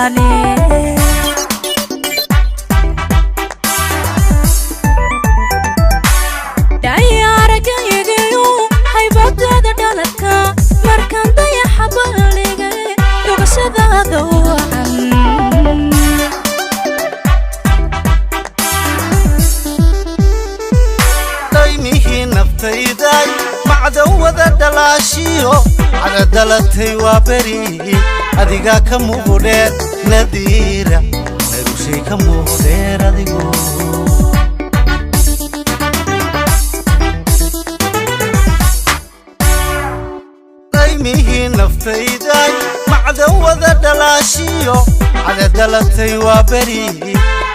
dhaqaane. Dhayaaragayagayo haybadaada dhaladka, markaan dayaxa baldhigay dhugashadaada wacan. Dhaymihii naftayday, macdawada dhalaashiyo cadadalatay waa beri, adigaa ka muuqdheer Nadiira, nayrushay ka muuqdheer adigu. Dhaymihii naftayday, macdawada dhalaashiyo cadadalatay waa beri,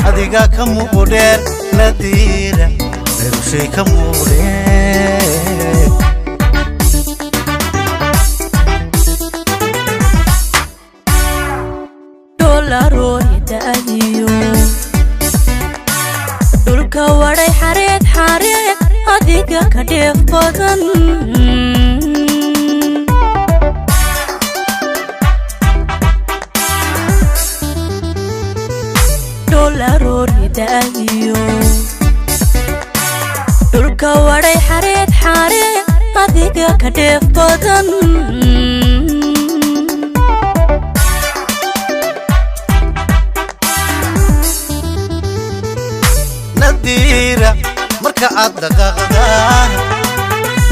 adigaa ka muuqdheer Nadiira, nayrushay ka muuqdheer. Dholaroorida-ayo dhulka wadhay xareed xareed, adiga ka dheef badan. Dholaroorida-ayo dhulka wadhay xareed xareed, adiga ka dheef badan. Nadiira, marka aad dhaqaaqdaa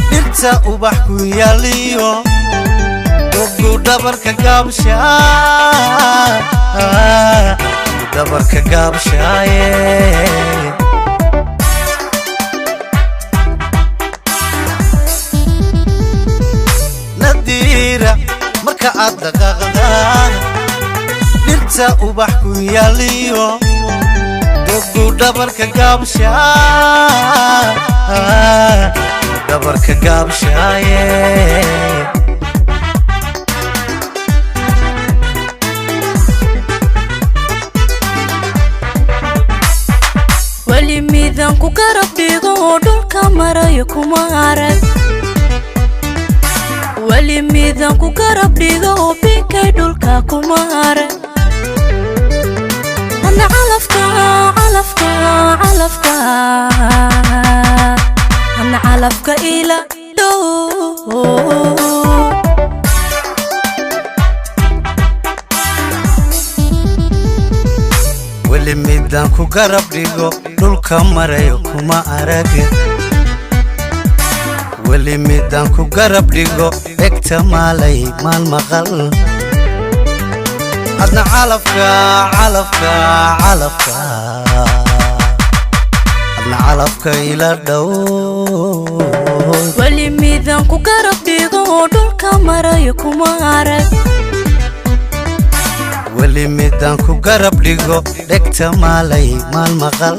dhirta ubax ku yaaliyo dogu dhabarka gaabshaa, dhabarka gaabshaaye. Nadiira, marka aad dhaqaaqdaa dhirta ubax ku yaaliyo dogu dhabarka gaabshaa, dhabarka gaabshaaye. Weli midan ku garab dhigo oo dhulka marayo kuma arag. Weli midan ku garab dhigo oo binkay dhulka kuma arag. Ana calafka, calafka, calafka, ana calafka ila dhow. Weli midaan ku garab dhigo dhulka marayo kuma arag. Weli midaan ku garab dhigo dhegta maalay maan maqal. Adna calafka, calafka, calafka, adna calafka ila dhow. Weli midan ku garab dhigo oo dhulka marayo kuma arag. Weli midaan ku garab dhigo dhegta maalay maan maqal.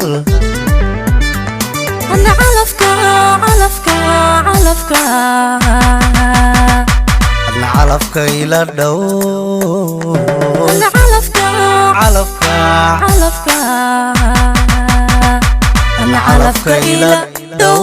Ana calafka, calafka, calafka, Adna calafka ila dhow. Ana calafka, calafka, calafka, ana calafka ila dhow.